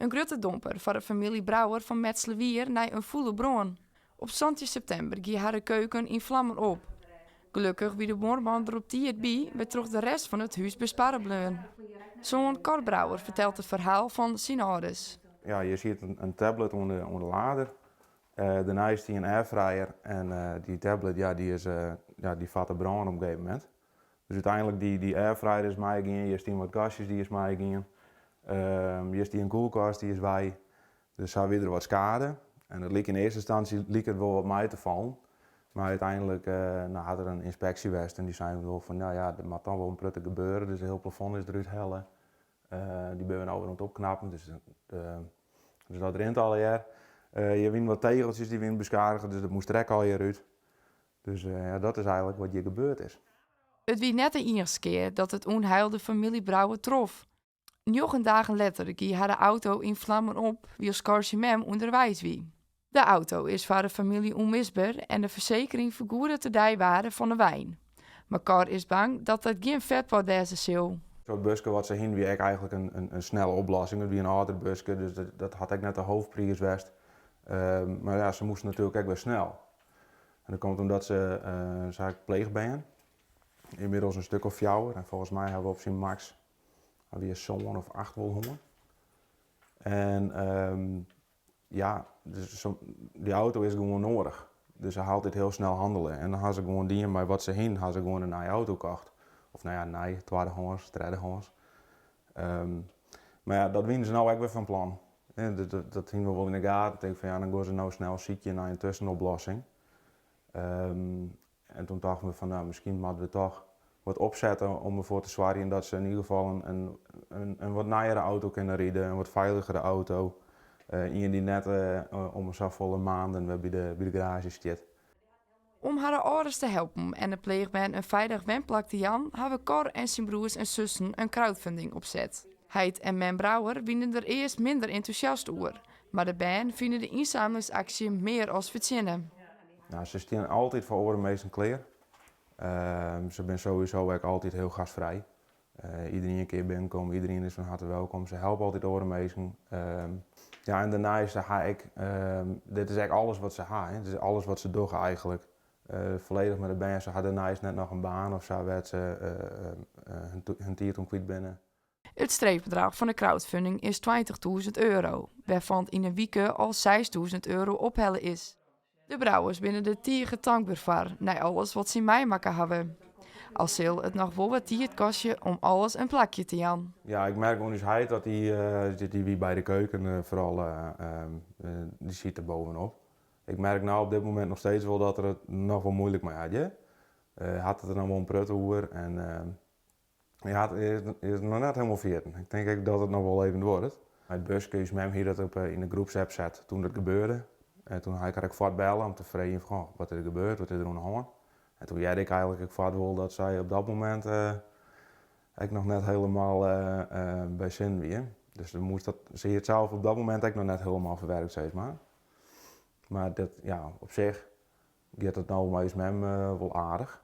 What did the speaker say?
In grutte domper foar de famylje Brouwer fan Metslewier nei in fûle brân. Op 17 septimber gie har keuken yn flammen op. Gelokkich wie de buorman der op tiid by, wêrtroch't de rest fan it hûs besparre bleau. Soan Cor Brouwer fertelt it ferhaal fan syn âlders. Ja, hjir sit in tablet oan de lader. Dêrneist stie in airfryer en dy tablet, ja, dy is, ja, dy fatte brân op in gegeven momint. Dus úteinlik dy airfryer is meigien, hjir stiene wat kastjes dy is meigien. Hjir stie in kuolkast, dy is wei. Dus sa wie der wat skade. En it like yn earste ynstânsje like it wol wat mei te fallen. Mar úteinlik no, hat der in ynspeksje west en dy seinen wol fan, no ja, der moat dan wol in protte gebeure. Dus it hiele plafond is derút helle. Dy binne we no wer oan it opknappen, dus dus dat rint allegear. Hjir wiene wat tegeltsjes dy wiene beskadige, dus dat moast der ek allegear út. Dus ja, dat is eigentlik wat hjir gebeurd is. It wie net de iennichste kear dat it ûnheil de famylje Brouwer trof. Njoggen dagen letter gie har auto yn flammen op wylst Cor syn mem ûnderweis wie. De auto is foar de famylje ûnmisber en de fersekering fergoedet de deiwearde fan de wein. Mar Cor is bang dat dat gjin fetpot wêze sil. It buske wat se hiene wie ek eigentlik in snelle oplossing. It wie in âlder buske, dus dat hat ek net de hoofdpriis west. Mar ja, se moasten natuerlik ek wer snel. En dat komt omdat se ha pleechbern, ynmiddels in stik of fjouwer. En folgens my ha we op syn maks ha we sân of acht wol hân. En ja, dus dy auto is gewoan noadich. Dus se ha altyd hiel snel hannele. En dan ha se gewoan dien mei wat se hiene, ha se gewoan in nije auto kocht. Of no ja, nij, twaddehâns, treddehâns. Mar ja, dat wiene se no ek wer fan plan. Dat hiene we wol yn 'e gaten. Tink fan ja, dan gean se no snel sykje nei in tuskenoplossing. En toen tochten we fan no, miskien moatte we toch wat opsette om derfoar te soargjen dat se yn ieder gefal in wat nijere auto kinne ride, in wat feiligere auto. Ien dy't net om 'e safolle maanden wer by de garaazje stiet. Om har âlders te helpen en de pleechbern in feilich wenplak te jaan, hawwe Cor en syn broers en sussen in crowdfunding opset. Heit en mem Brouwer wiene der earst minder entûsjast oer, mar de bern fine de ynsamlingsaksje mear as fertsjinne. Nou, se stean altyd foar oare minsken klear. Se binne sowieso ek altyd hiel gastfrij. Iderien kin binnenkomme, iderien is fan herte welkom. Se helpe altyd oare minsken. Ja, en dêrneist ha ik, dit is ek alles wat se ha, hè. Dit is alles wat se dogge eigentlik. Folledich mei de bern. Se ha dêrneist net noch in baan of sa wêr't se hun tiid oan kwyt binne. It streefbedrach fan de crowdfunding is 20.000 euro, wêrfan't yn in wike al 6.000 euro ophelle is. De Brouwers binne der tige tankber foar, nei alles wat sy meimakke hawwe. Al sil it noch wol wat tiid kostje om alles in plakje te jaan. Ja, ik merk oan ús heit dat dy, dy wie by de keuken foaral, dy siet der bovenop. Ik merk no op dit momint noch steeds wol dat er it noch wol muoilik mei hat, hear. Hy hat it der noch wol in protte oer en ja, it is noch net hielendal ferjitten. Ik tink ek dat it noch wol even duorret. Mei it buske, ús mem hie dat op yn de groepsapp set toen dat gebeurde. En toen ha ik har ek fuort belle om te freegjen fan goh, wat is der gebeurd, wat is der oan de hân. En toen hearde ik eigentlik ek fuort wol dat sy op dat momint ek noch net helemaal by sinnen wie. Dus dan moast dat, se hie it sels op dat momint ek noch net helemaal ferwerkt, sis mar. Mar dat, ja, op sich giet it no mei ús mem wol aardich.